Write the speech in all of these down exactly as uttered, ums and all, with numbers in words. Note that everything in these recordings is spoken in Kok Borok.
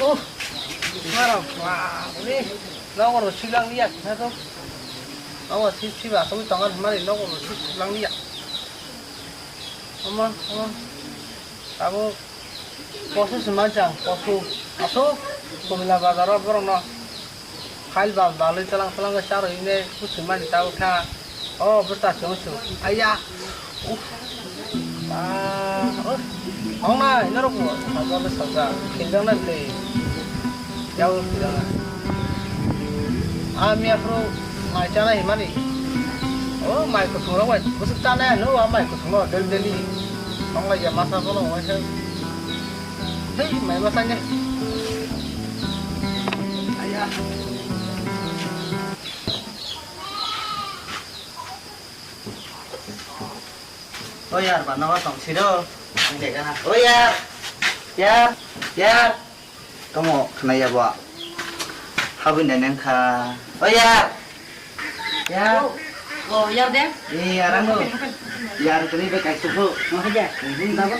Oh, marok, bapre. Nogo rw siblang liya, na to. Nogo sib sib asogwi tongo, mari nogo rw sib siblang liya. Omo, omo. Tabuk posu se manchang, posu. Asuk, Komila bazaro borokno. Khail bal balwi tlang tlang khe charwi ne kuchuk mani tabuk kha. O bwsa chwng chwng. Aiya. Uff. Ba. Ong na ino rok bo. Sajak le sajak. Khiljak na bwle. Yau khiljak na. A miya phuru mai chana himani. O mai kuthung rok bai. Bwswk chana hino a mai kuthung no daily daily. Ong lai ya masa bono ong lai khe. Hei mai masa ne. Aiya. O yar, ba nogo tong siro. Ang de gana. O yar. Yar, yar. Tomo khna ya bo. Habwi nai nang kha. O yar. Yar. O, o, yar de. E, yar ano. Yar tuni be kai tu. Mo kha ja. Ini da bo.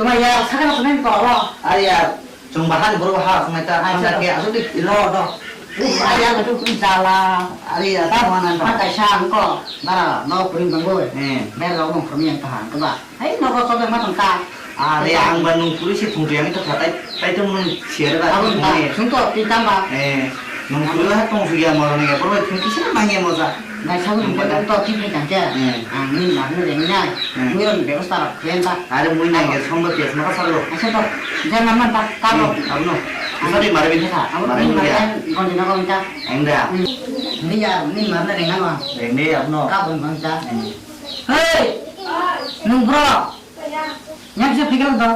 Tuma yar, sakha na tuni ko ro. Ari yar. Chwng bahai ni borok ha, chwng nai ta, Acha. Hamya khe aswk di. Lo, do. Ai, ya, tu, tu, jala. Ari, ya, ta, ta, wana, ta. Ma kaisa ang ko, bara, no, pring bangoi. Eh. Ber rok no, pring yang ta, ang ko ba. Hai, no, ko, ko, ma tong ka. Ari, ang ba nung puri si thung yang ta, tai, tai, tu, nung siya, ba, Abon ta, eh. Sung to, pi tam ba. Eh, nung puri ha, tong, suya, moro, ne, borok, thung, kisa, nang, ya, moja. Nai sabu ni to ki phai tang khe. Hmm. Ang ni ma no reng nai. Hmm. Mui rok ni bebosta rok khlai ta. Are mui nai ge sombo tes ma ka salo. Asa to. Ja ma man ta ta ro. Hmm, abno. Asa de mare bin ta. Abo mare ni bin mare ya. Gon ni na gon ta. Eng da. Hmm. Ni ya ni ma na reng na ma. Reng de abno. Ka bon gon ta. Hmm. Hei. Nung bro. Nyam se phikal do.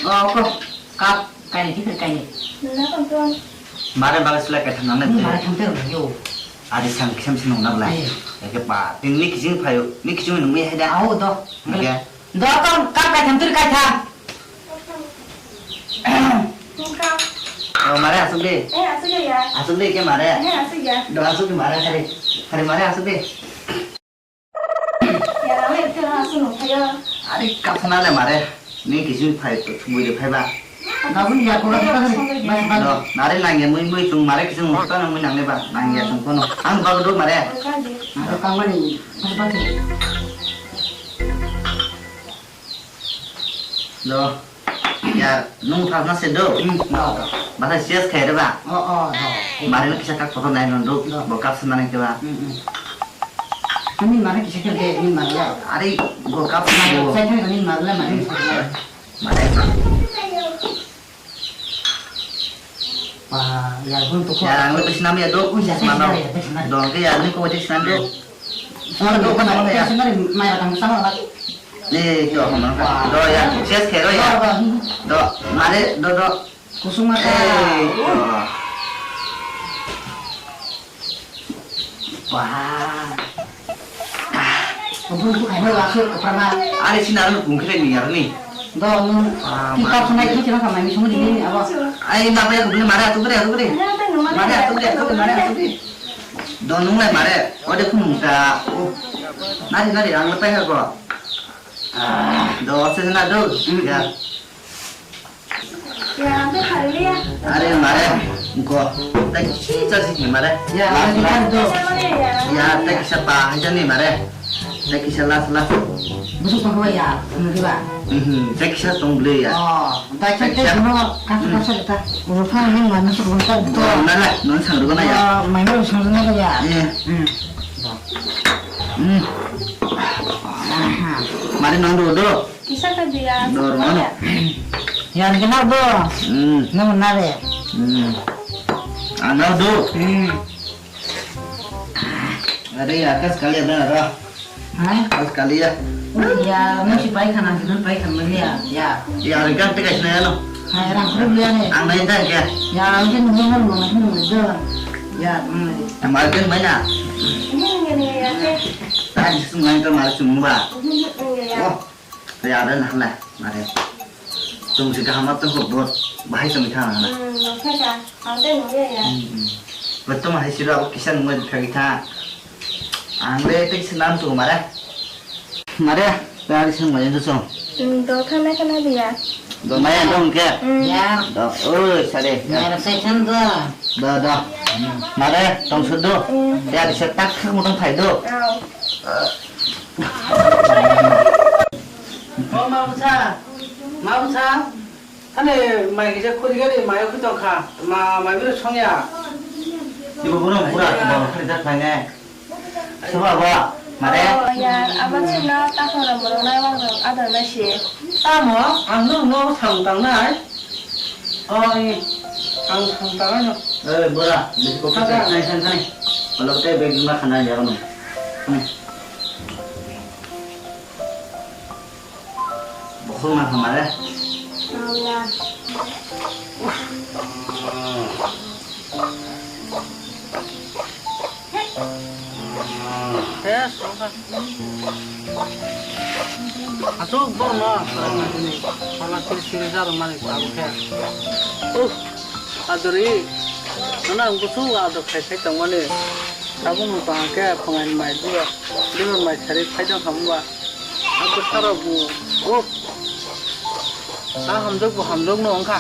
Oh, ko. Kap, kaini, kifir kaini. Mare baga sila kaitham nangnai. Ni mare thamte rw yo. Ari sang kisam sino na bla. Eh. Eke pa, tin ni kising phayo, ni kising nungwi haida. Au do. Oke. Do kon kap kaitham tur kaitham. Oh, mare asuk de. Eh, asuk ya. Asuk de ke mare. Eh, asuk ya. Do asuk de mare sari. Sari mare asuk de. Yarang le tela aswk nung phaio. Ari kaphana le mare. Ni kisu phai to thumui de phai ba. Nabun ya ko ba ba ba. Do, nare nang ya mui mui chung mare kisu mung ta nang mui nang le ba. Nang ya chung kono. Ang ba do mare. Ang ka mani. Ba ba. Do. Ya, nung thasna se do. Hmm, no. Basa sias khai re ba. Oh, oh, no. Mari no kisa kak photo nai non do. No. Bo kap sana nang ke ba. Hmm, hmm. Ani mari kisa ke de, ani mari ya. Ari bo kap sana do. Sai khai ani mari la mari. Mari. Wah, ya, gun tuh. Ya, ang lebih senam ya, Dok. Oh, ya, saya Mana? Senam ya, saya senam. Dok, ya, ini kau wajib senam, Dok. Senam, Dok, Dok, mana, mana ya? Senam, mai datang ke sana lagi. Nih, itu apa mana? Wah. Dok, ya, sias kero ya. Wah, wah. Dok, mari, Dok, Dok. Kusung mata. Eh, Dok. Wah. Abu, abu, kaino langsung ke pernah. Ari sini anu bungkre ni yar ni. Do, nu. Ah, kita ma- sunai ini kira sama ini semua di sini, apa? Ai, napa ya, kebeli mari atuh, kebeli atuh, kebeli. Mari atuh, kebeli atuh, kebeli mari atuh, kebeli. Do, nung lai mari. Oh, dia pun nungka. Oh. Nari, nari, ang lepai ha ko. Ah, do, sini na do. Hmm. Ya. Ya, ang tei kharwi ya. Are mare, go. Tei kisa si mare. Ya, last, last. Ya, tei kisa pa haja ni mare. Tei kisa last, last. Busuk tong ya, nungki ba? Mhm, tei kisa tong bwle ya. Oh, tei kisa tei kisa. Tei kisa. Kasa kasa kita. Urusan ini mana sih bukan to? Na na, non sang rugo na ya. Oh, main urusan sana ya. Iya. Hmm. Hmm. Aha. Mari non do do. Kisa ka biya. Dor mano. Yan kena do. Hmm. Nang nare. Hmm. Ano do. Hmm. Are ya, kas kali ada ra. Ha? Kas kali ya. Oh, ya, mesti pai khana, pai khana ya. Ya. Ya, are kan te kaisna ya no. Hai, rang kuru liya ne. Ang nai ta kya? Ya, ang ke nunggu nunggu nunggu nunggu. Ya, hmm. Amar kan mana? Ini, ini, ini, ya, ke. Tadi semua itu malah cuma. Ini, ini, ya. Oh. Tei ada nah le, mare. Chwng se kaham ma tong kho, bo bahai chwng kha na. Hmm, nokha ka. Ang tei nungya ya. Hmm, hmm. Bo tong hai siro abo kisa nungya thagi kha. Ang le tei kisa nam tu mare. Mare. Tari sung mai do sung. Hmm, do thana kana dia. Do maya do ke. Hmm. Ya. Do, oi, sare. Ya. Mara sai than do. Do, do. Mare, tong sud do. Hmm. Ya, di setak khak mutang thai do. Au. O ma busa. Ma busa. Ani mai kisa khuri gani mai khuri tong kha. Ma, mai biro song ya. Ibu buro bura, buro khari dak phai ne. Soba ba, mare? Oh, yar, abo chwngno takhorok borok naiwang rok ador nai se. Tamo, ang nwng no thang tangnai? Oh, i, ang thang tangnai no. Eh, bura, bisi kok thang tangnai, thang tangnai. Olok tei bag ma khana ya no. Hmm. Bokhok ma khama le. Mauya. He, sokha. Asuk borno, sini. Pala siri siri jar mani tabuk he. Uh, adori. Nana ang kusu ador khai khai tongmani. Tabuk no tang ke phongai mai dua. Dua mai sari khai dong hamba. Ang bwsarok bo, o, ta hamjak bo hamjak no wngkha.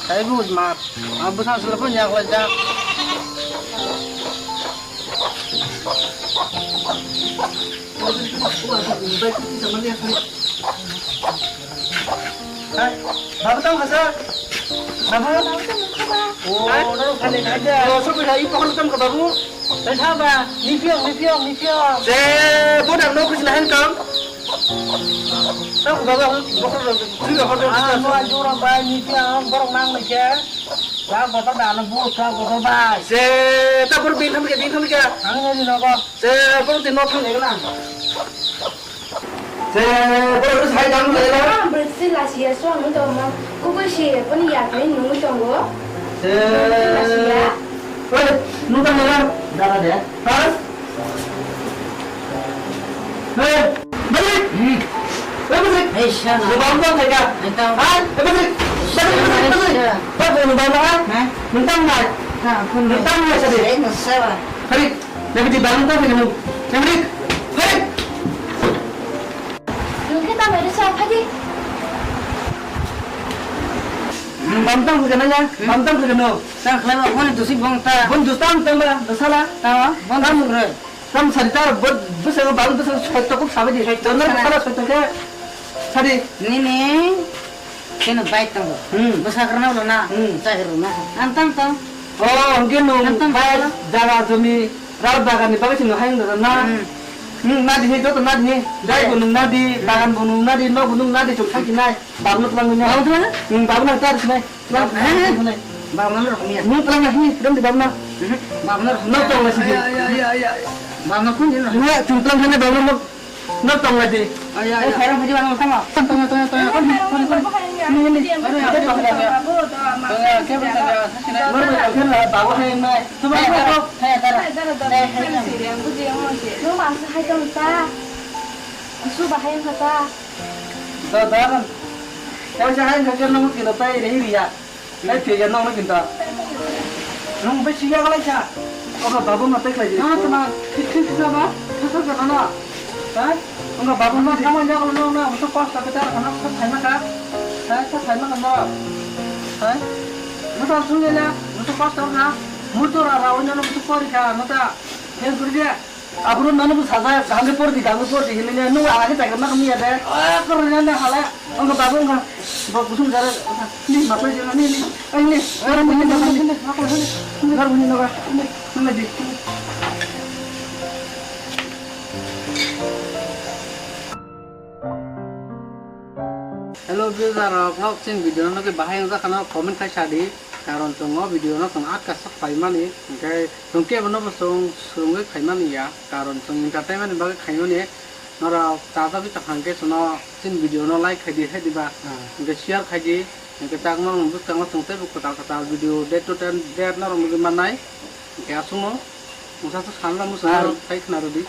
Tei bo ma, ang bwsa sala phano yaklaijak. Hai, baba tamo kha sir? Baba? O, hai? Nang phani kha de. O, sopi kha, i pokol tamo kha babu? Tei saba, ni piyok, ni piyok, ni piyok. Se, bo dang no kuchina hai tong. Tamo kha babu, bokol rok, twi rok hor. Ah, no, jora bai, ni piyok, borok nang nai khe. Sa bokol da no bu, sa bokol bai. Se, ta bor bin tham khe, bin tham khe. Ang ni no go. Se, borok tin no thang nai na. Se, borok ni sai dam le na. Ah, bwrwi si lasi ya, so ang to ma. Kubo si, boni ya khe nung tongo. Se, lasi ya. Oi, nung tang na. Dara de. Ha? Hey, Patrick. Hmm. Hey, Patrick. Hey, Shana. Nung bang bang thai ka. Hai, Patrick. Patrick, Patrick, Patrick. Patrick, nung bang bang ha? Ha? Nung tang nai. Ha, kun nung tang nai, Patrick. Hey, nung sewa. Patrick. Nabi di bang tang kanu. Nabi di. Hei. Nung khe tamai rwsa phadi. Bam tang kanu ya? Bam tang kanu. Tang khlai ba, boni dusi bong ta. Bon dus tang tang ba, dosala. Tama, bon tam rw. Tam sari ta, bwswk bang bwswk soito kuk sabai di. Soito. Soito kuk sala soito khe. Sari. Nini. Keno bai tongo. Hmm. Bwswk rwna ulo na. Hmm. Chakri rwna. Ang tang tong. Oh, hwnkhe nwng ang tang bai tong. Jaga jumi ral bagan ni bagwi sino hayung da na. Hmm. Hmm, nadi ni joto nadi ni. Dai bo nwng nadi, hmm, bagan bo nwng nadi, nok bo nwng nadi, chwng thang sinai. Babu no twlang nai. Babu twlang? Hmm, babu no tar sinai. Twlang, babu, he, he, sinai. Babu no rok ni. Nwng twlang nai, hi, dam di babu no. Hmm. Babu no rok ni. Nok tong nai sidi. Ay, ay, ay, ay, ay. Babu no kun ni no. Nwng twlang nai babu no. No tong lagi. Ay, ay, ay. Khairang haji bang tama. Tong, tong, tong, tong. Kon, kon, kon. Ini, ini. Aduh, aduh, aduh, aduh. Tong ya, kya bolta hai? Babu hai nai. Tuma ko. Hai, dara. Hai, dara, dara. Hai, hai. Nung bangsa hai tong ta. Asu bahai kata. Da, da kan. Kau jangan kau kena mungkin apa ini ya. Lai phiya nokno kinta. Nwng bai siya galai sa. Obo babu no teklai di. Tama tama, thik thik sa ba, thasa sa na. Ha? Nwng babu no tamo ya galai no na, musu kosto ke tar kana sa thai ma ka. Ha, sa thai ma ka no. Ha? No ta sung ya, musu kosto na. Mutu ra ra wanya no musu pori ka, no ta. Hen kuri dia. Abro nanu bo sajak, kaham khe por di, kaham khe por di hinwi nw, nw ang khe chakra ma kamiya de. Ah, kor na na hala. Ang babu ang. Bo kusum jara. Ni ma koi jana ni ni. Ai ni. Gar buni na ni. Gar buni na. Ni di. Hello viewers, rok nok chin video no ke bahai ang jakana comment khai sa di. Karon chwng o video no chwng atka sak pai mani. Hwnkhe Chwng kebo no bo chwng swrwngwi khaimani ya, karon chwng entertainment ni bagwi khaimani. Norok chajagwi tong kha hwnkhe chwngno chini video no like khai di, hai diba? Hmm. Hwnkhe share khai di, hwnkhe chakma rok bwskango chwng teibo kwtal kwtal video day to day norok nugwi mannai. Hwnkhe aswkno mungsa swk sanna muchung. Ah. Norok khai khna rwdi.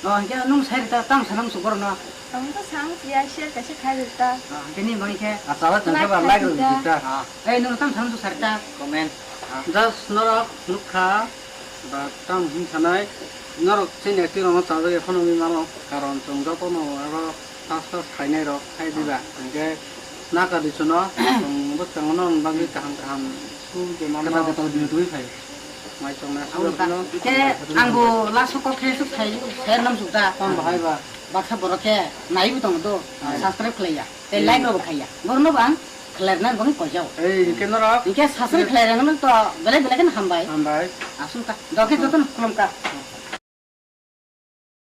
Oh, hwnkhe nwng sai rwta, tamo sana muchung borokno? Ang to sang siya, share kaisa khai rwta. Ah, hwnkhe nini bagwi khe? Ah, chala chwng khe ba like rwdi ta. Ah. Ei, nwng tamo sana muchung sai rwta? Comment. Ah. Just norok nukha. Ba tam hin sanai, norok chini acting rokno chajak ya phano wngwi mano, karon chwng jotono aro Subscribe khainai rok khai diba. Hingke naka di suno, bwskango no bagwi kaham kaham su je mama. Kata kata di twi khai. Mai chong na su. Abo ta. Ke angbo last kok khe su khai, khai nam su ta. Tam bahai ba. Baksa borok khe naiwi tongo do, subscribe khlaiya, tei like rok bo khaiya. Borokno bo ang khlairna bo koi jao. Ei, hingke norok? Hingke subscribe khlairang no to belai belai kheno hambai. Hambai. Aswk ta. Dokhe jotono khulum ka.